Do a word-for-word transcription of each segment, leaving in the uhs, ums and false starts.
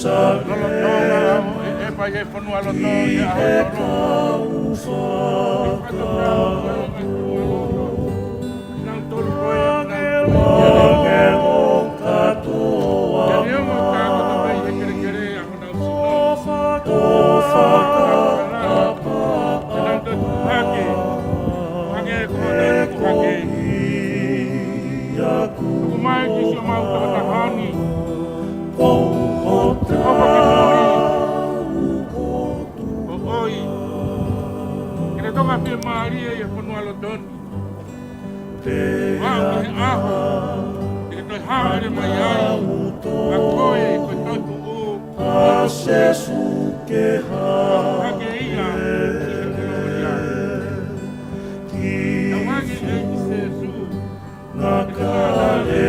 Lolotonga ʻa e ʻepa ʻi he fonua loto ʻi he ʻaho ni. Fakatau ʻa e ʻOtua. Nau tolu ko e ʻa e ʻOtua. Ke ne ongo kātoa mai he kelekele ʻa honau sino. Ke nau tuʻu hake, hangē ko hotau tuʻu hake. Tuku mai ki siʻomau tokotaha ni. Hoko ki mui. ʻOi. Ke ne toka fiemālie ʻi he fonua loto ni. Aʻu ki he ʻaho ʻe toe hāʻele mai ai ʻa koe ko e toetuʻu ʻa Sīsū ke hake ia ʻi he kolōlia. Tauange ʻEiki Sīsū, ngāue ʻa e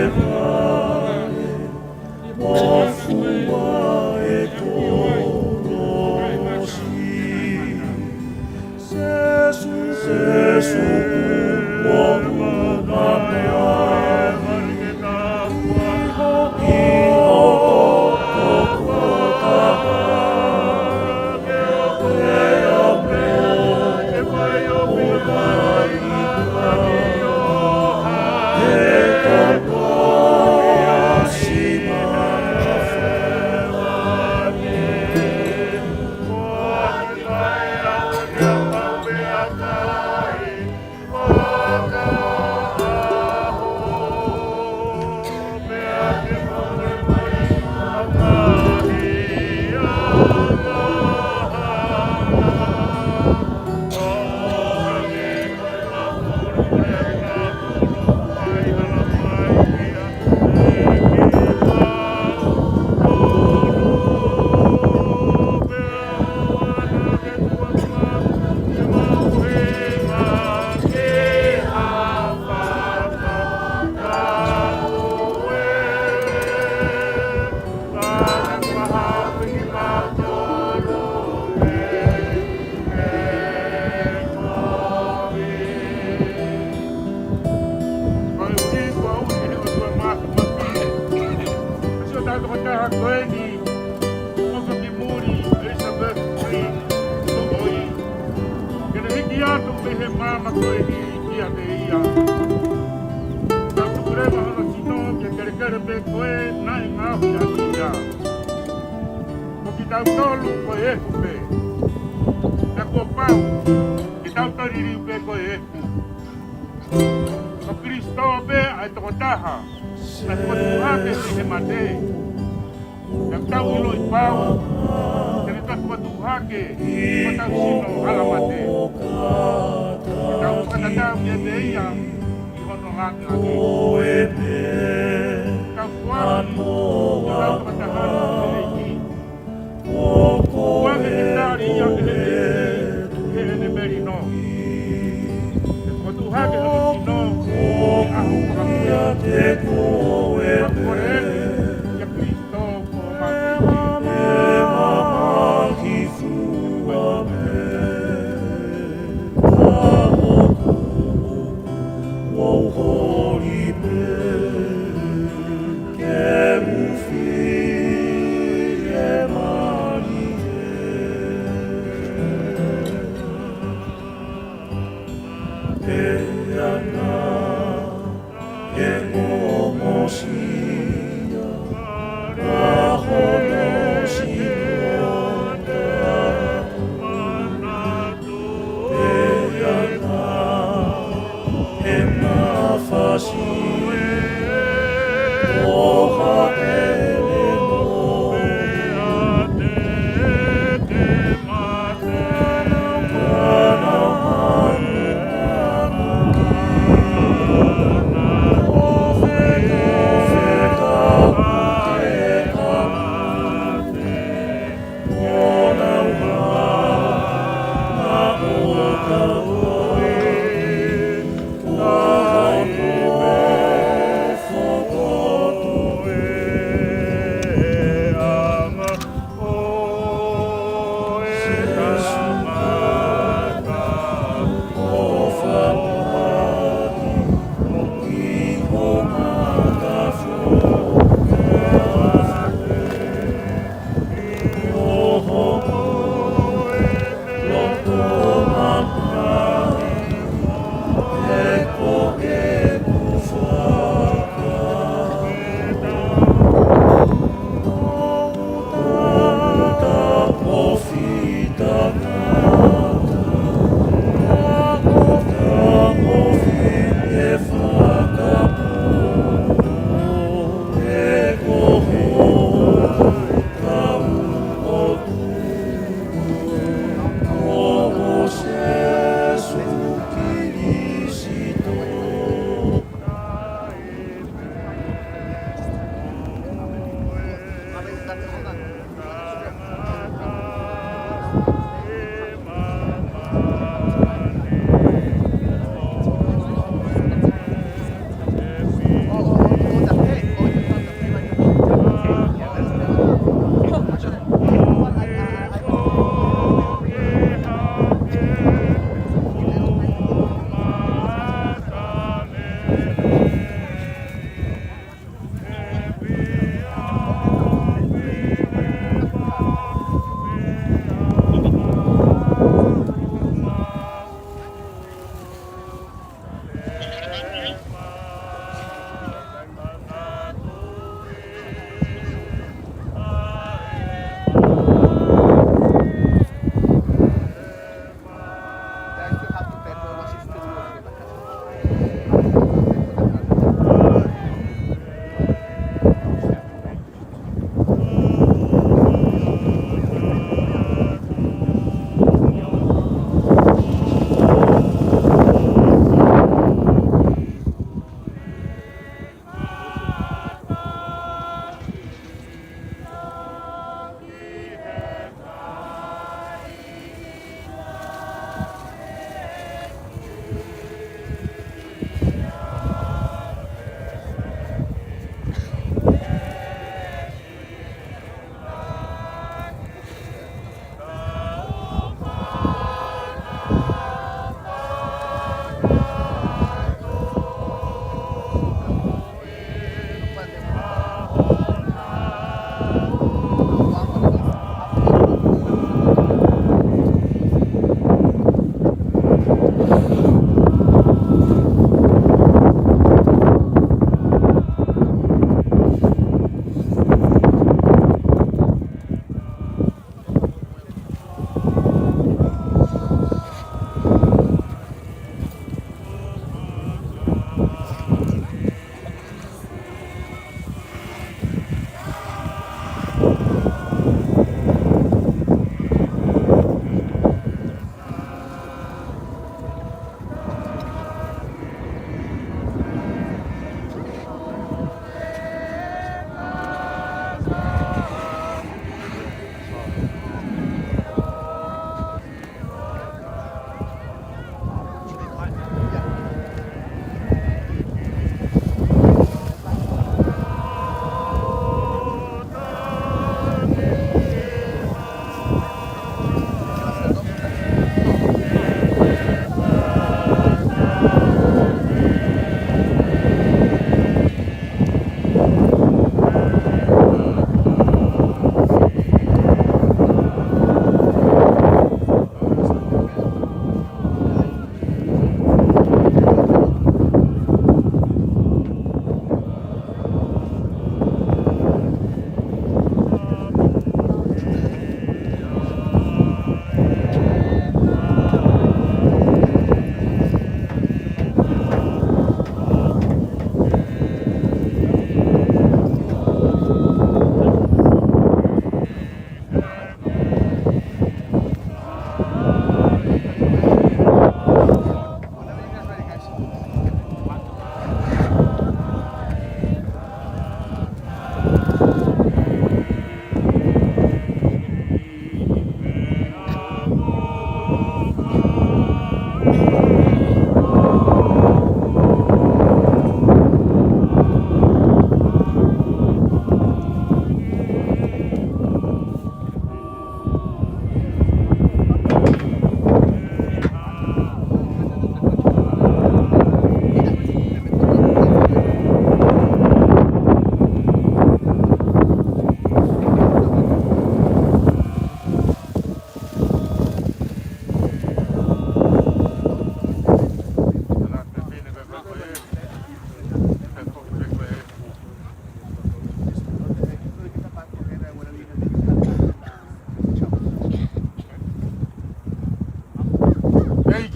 Ko e ʻuhi kuo ʻuhi ʻe he ʻOtua Māfimafi ʻa siʻotau tokotaha ko eni, ʻoku hoko ki mui, Elizabeth Green Tuʻoi. Ke ne hiki atu mei he maama ko eni kiate ia. Tau tuku leva hono sino ki he kelekele pē ko ē naʻe ngaohi ʻaki ia. Ko kitautolu ko e efu pē. Pea kuo pau ke tau toe liliu pē ko e efu. Ko Kalaisi pē ʻa e tokotaha naʻe fokotuʻu hake mei he mate. Pea tau ʻiloʻi pau te ne toe fokotuʻu hake hotau sino hala mate. Ke tau fakatatau kiate ia ʻi hono langilangi. Tau foaki hotau fakataha ki he ʻEiki. Kuo ke tali ia ʻe he ʻEiki ʻi heʻene melino. Ke fokotuʻu hake hono sino ʻi he ʻaho fakamuʻa. Fakakole eni kia Kalaisi ko homau ʻEiki.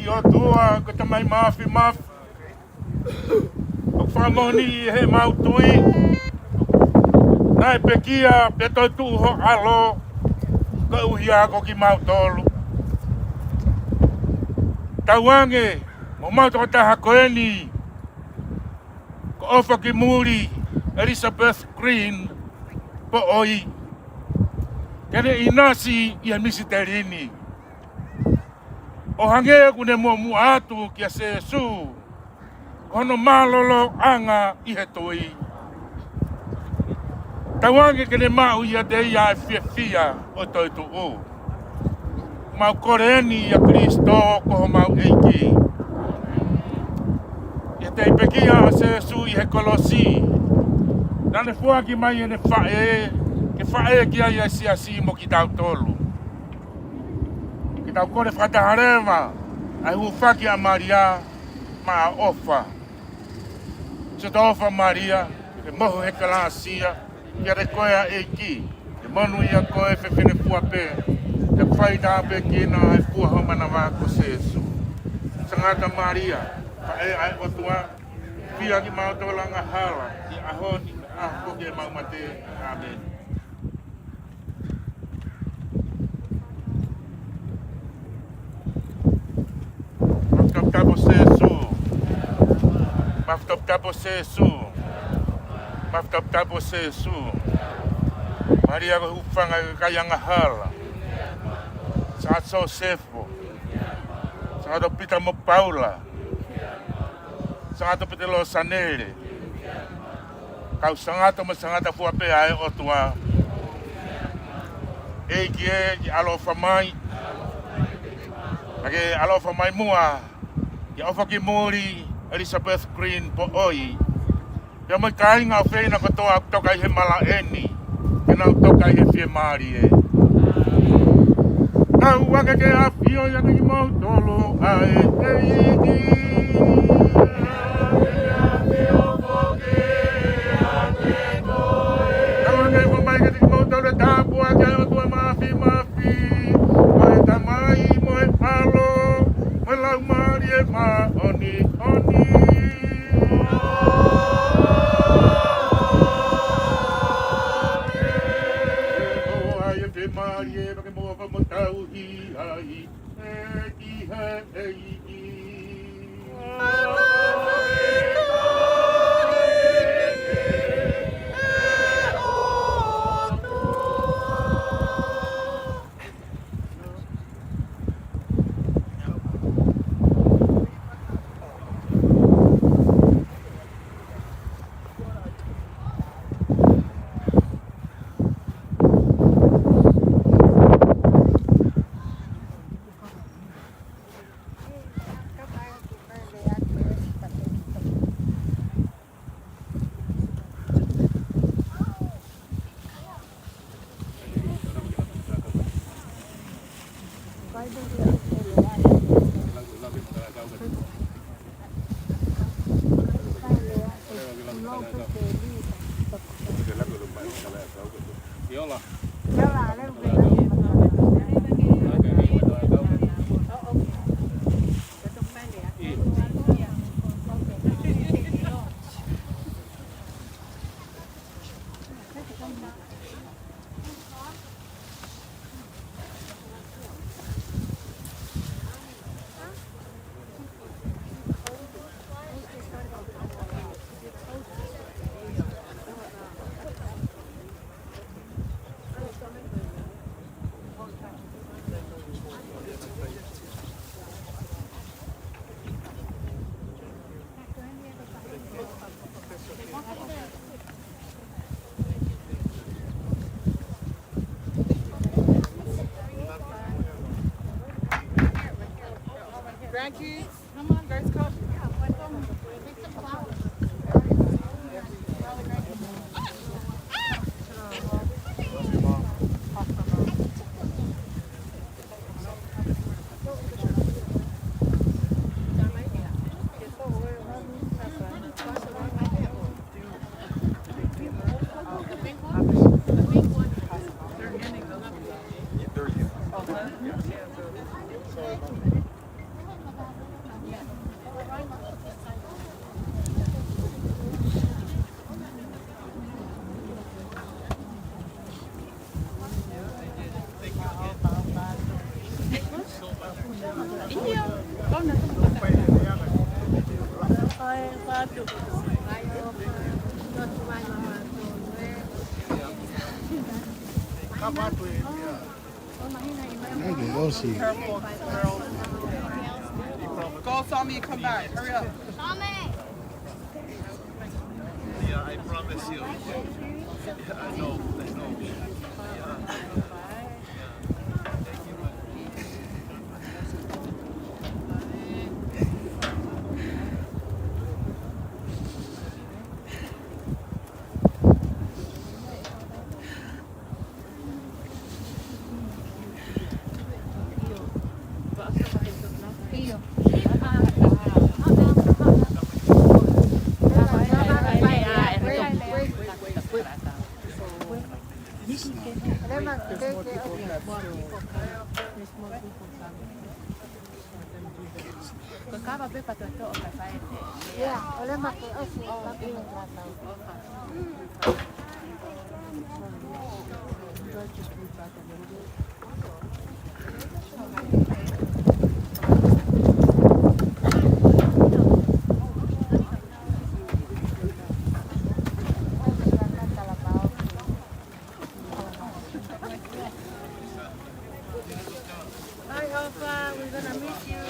ʻOtua, ko e Tamai Māfimafi, ʻoku fakamoʻoni ʻi heʻemau tui naʻe pekia pea toetuʻu ho ʻAlo koeʻuhi ko kimautolu. Tauange mo homau tokotaha ko eni, ko ʻOfakimuli Elizabeth Green Poʻoi, ke ne ʻinasi ʻi he misiteli ni. ʻO hangē ʻoku ne muʻomuʻa atu kia Sēsū, ko hono mālōlōʻanga ʻi he tui. Tauange ke ne maʻu ʻiate ia ʻa e fiefia ʻo e toetuʻu. Mau kole eni ʻia Kalaisi ko homau ʻEiki. ʻI he teʻeki pekia ʻa Sēsū ʻi he kolosi, naʻa ne foaki mai ʻene faʻē, ke faʻē ki ai ʻa e siasi mo kitautolu. Ke tau kole fakataha leva ʻa e hūfaki ʻa Malia maʻa ʻofa. Siʻoto ʻofa Malia, ke mohu he kalāsia, ʻiate koe ʻa e ʻEiki, ke monūʻia koe fefine fua pē, ke fai tāpuekina ʻa e fua ho manava ko Sēsū. Sangata Malia, faʻē ʻa e ʻOtua, fai kimautolu angahala, ʻi he ʻaho ni, ʻaho ke mau mate. ʻĀmeni. Mafi toputapu Sēsū. Mafi toputapu Sēsū. Mafi toputapu Sēsū. Malia ko e hūfanga ʻo e kakai angahala. Sangata Sosefo. Sangata Pita mo Paula. Sangata Pita Losanele. Kau sangata mo e sangata fua pē ʻa e ʻOtua. ʻEiki ē, ke ʻaloʻofa mai. Ke ʻaloʻofa mai muʻa kia ʻOfakimuli Elizabeth Green Poʻoi, pea mo e kāinga ʻofeina kotoa ʻoku toka ʻi he malaʻe ni, ke nau toka ʻi he fiemālie. Tauange ke ʻafio ʻiate kimoutolu ʻa e ʻEiki. Tauange ke ʻomai kiate kimoutolu ʻa e tāpuaki ʻa e ʻOtua Māfimafi, ko e Tamai mo e ʻAlo mo e Laumālie Māʻoniʻoni. Fiemālie pea ke mou ʻofa mo tauhi ai ʻi he ʻEiki. Grandkids, come on, guys, come. Thank you, Osi. Careful, girl. Go, Sami, and come back. Hurry up. Yeah, I promise you. I know, I know. Ko e kava pē patoto o ka fai. Yeah, ole ma ke osi, ma ke osi. Hi, Opa. We're gonna miss you.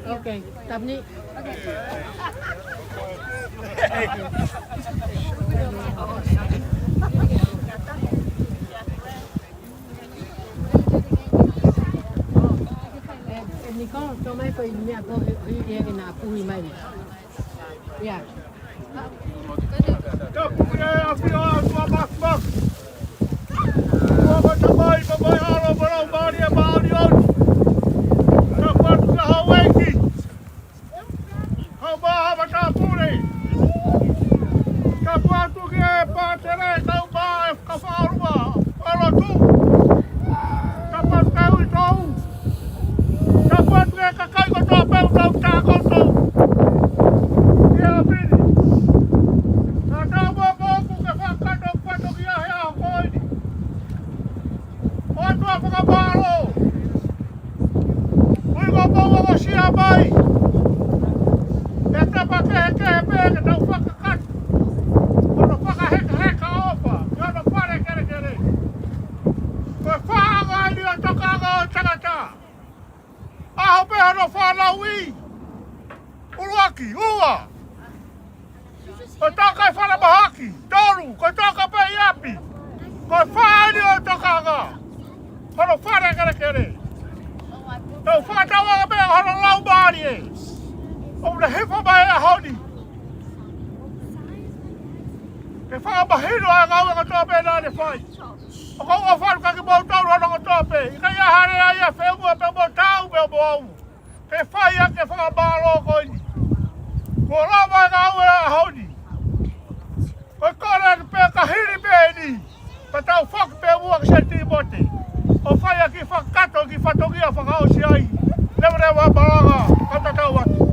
Okay, Tapni. E, e, Niko, tō mai ko e meʻa ko e, ʻo hiki hake naʻa puhi mai. Ia. Ka puke a fio a tua makmak. Ua mata mai, mamahi ʻalo, malau mali e maoli oni. Ka patu ka haueiki. Kau maha matāpule. Ka patu ki he pātele, kau maha e kafaʻalua. ʻAlo tu. Ka patu ke ui tou. Ka patu ke kakai kotoa pē ʻoku tau tā koutou. Ia pini. Ka tau mamoku ke fakakakato patu ki he ʻaho ko eni. ʻOtua fakamālō. Ui ko mou ongosia mai. ʻE tapa kehekehe pē ke tau fakakakato. Ko hono fakahekeheka ʻofa. Ki hono fale kelekele. Ko e faʻahinga ʻeni ʻo e tokanga ʻo e tangata. ʻAho pē hono fanauʻi. ʻUluaki, ua. Ko e toka ʻi falemahaki, tolu, ko e toka pē ʻi ʻapi. Ko e fā ʻeni ʻo e tokanga. Hono fale kelekele. Tau fakatauange pē hono laumālie. ʻOku ne hifo mai he ʻaho ni. Ke fakamahino ʻa e ngāue kotoa pē naʻa ne fai. ʻOku ou ʻofa atu kiate kimoutolu hono kotoa pē. ʻIkai ha lea ia feʻunga pē mo tau pē mo au. Ke fai ʻaki e fakamālō ko eni. Kuo lava e ngāue ʻa e ʻaho ni. Ko e kole atu pē ka hili pē eni. Pea tau foki pē muʻa ki Sētimote. ʻO fai ʻaki e fakakakato ki he fatongia fakaʻosi ai. Leveleva e malanga, ka tatau atu.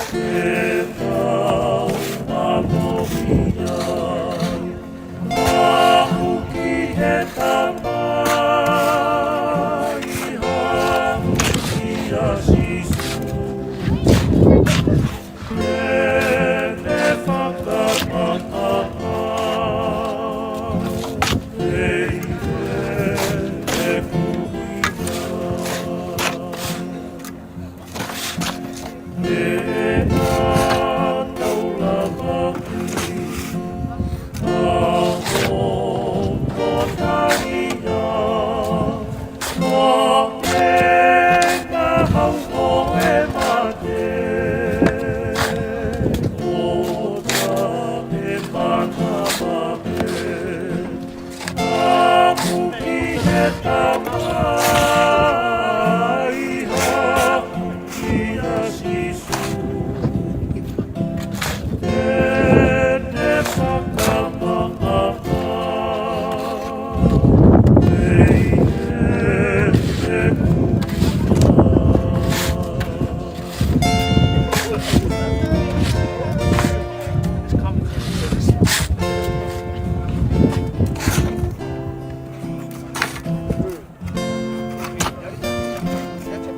Ke tau mālohi ai, haʻu ki he Tamai, haʻu kia Sīsū. Ke ne fakamaʻa au, ʻEiki, ʻeku ʻuhinga. Haʻu ki he Tamai, haʻu kia Sīsū, ke ne fakamaʻa au, ʻEiki, ʻeku ʻuhinga.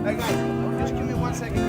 Hey guys, just give me one second.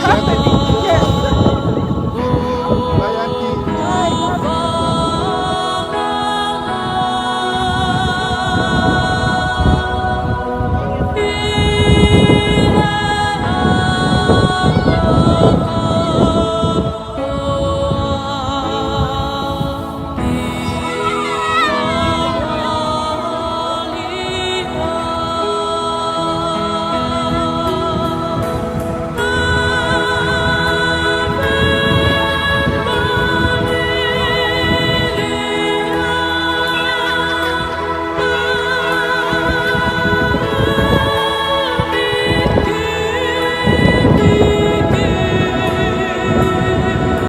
Yes.